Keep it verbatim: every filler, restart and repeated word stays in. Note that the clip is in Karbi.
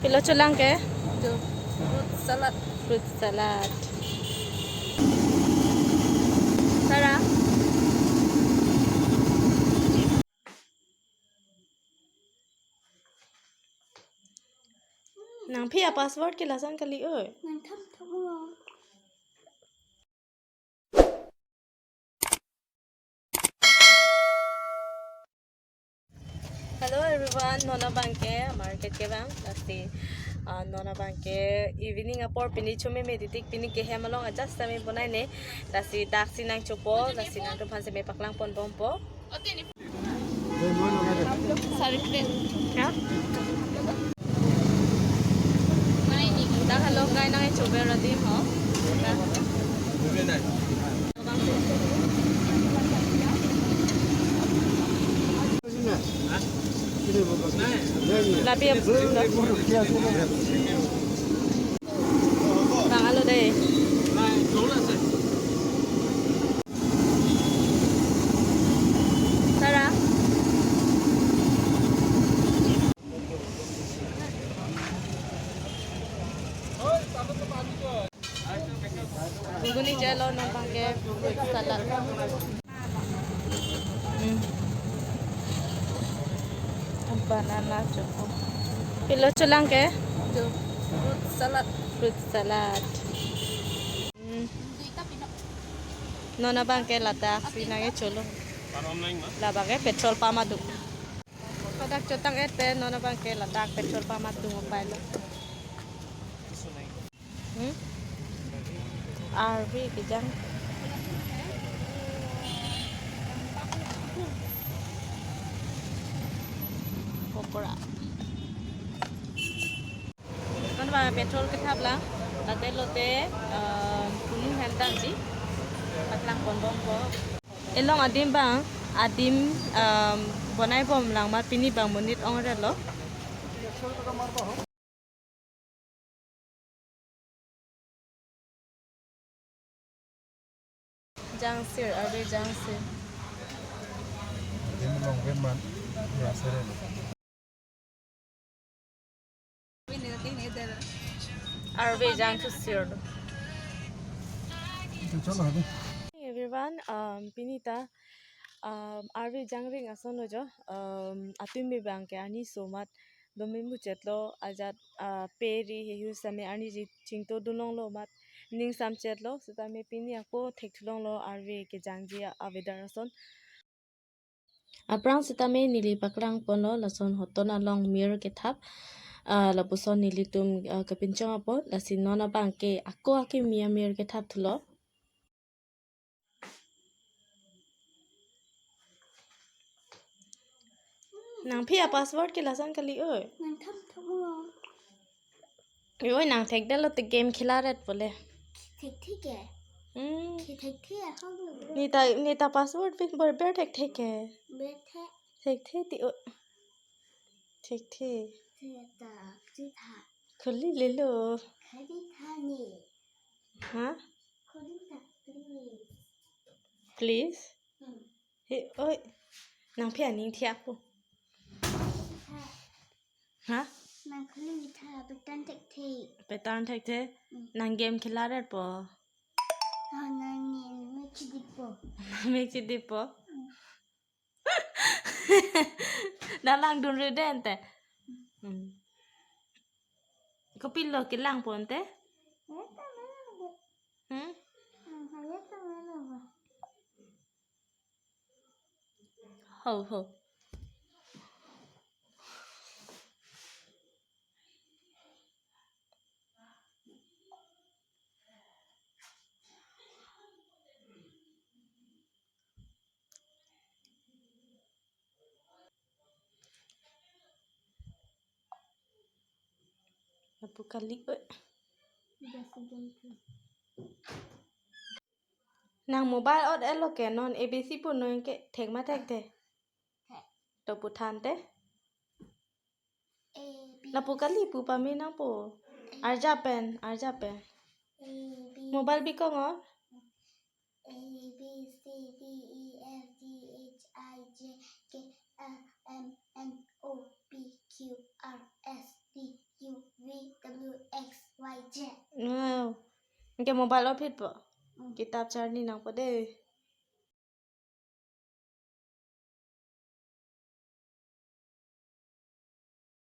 Pilo cholang ke? Itu fruit salad. Fruit salad. Sarah. Nangphi a-password ke lason kali oi. Nang tham tham lo. Hello everyone, non abangke market kevang, lasi, ah, non abangke evening apor pini chome me titik, pini ke hem along adjust tame bonai ne, lasi daksi nangchopo, lasi nangtumphan si me paklang pon bompo. Sari plate. Ya? Dak halong kai nangchover adim ho. Lapi ap-, bang alo dei. Sarah. Guguni jalo, non abangke fruit salad. Hmm. Banana choco. Pilo cholang ke? Itu fruit salad. Fruit salad. Hmm. Non abangke ladak si nangcholo. Labangke petrol pump adung. Ladak chotang et pen non abangke ladak petrol pump adung opai lo. Hmm? Arve kejang. Pokora. Non abang petrol kethap lang, late lote, eh, kunu hem tangji, paklang pon bompo. Elong adim abang, adim, em, bonai bom lang ma pini abang monit ong relo. Jangsir, arve jangsir. Adim long ve man, ya sere lo. Arve jangthu sir. Itu chalo abe. Hey everyone, um, pini ta, um, arve jangring ason lo jo, um, atumi abangke arni so mat, domin muchet lo ajat, uh, peri hehu same arni ji chingto dunlong lo mat, ning samchet lo, sitame pini ako thekthulong lo arve kejangji a-weather ason. Aphrang sitame neli paklang ponlo lason hoton along mir kethap, ah, lapuson nelitum, ah, kepinchong apot, lasi non abangke ako akimi amir kethap thulo. Nangphi a-password ke lason kali oi. Nang tham tham lo. Oi, nang thekdetlo te game khela ret bole. Thekthe ke. Hmm. Ke thekthe a hong lo. Neta, neta password pin ber ber thekthe ke. Ber the. Thekthe ti o. Thekthe. Theta, theta. Khuli lelo. Khuli tha ni. Ha? Khuli tha, please. Please? Hmm. He, oi. Nangphi aning thiak po. Tha. Ha? Nang khuli tha, pattern thekthe. Pattern thekthe? Hmm. Nang game khela ret po. Ha, nang ni me chidi po. Me chidi po. Hmm. Dalang dun ri den te. Hmm. Kopilo kelang pon te? Hmm? Ho, ho. Lapu kali, oi. Nang mobile ot elo ke non A B C pu non ke thek ma thekthe? Thek. To pu than te? A, B, lapu kali pu pame nangpo. A, arja pen, arja pen. A, B, mobile bikong o. A, B, C, D, E, F, G, H, I, J, K, L, M, N, O, P, Q, R, S, T, U, Anke mobile off-etpo. Hmm. Kitap charni nangpo de.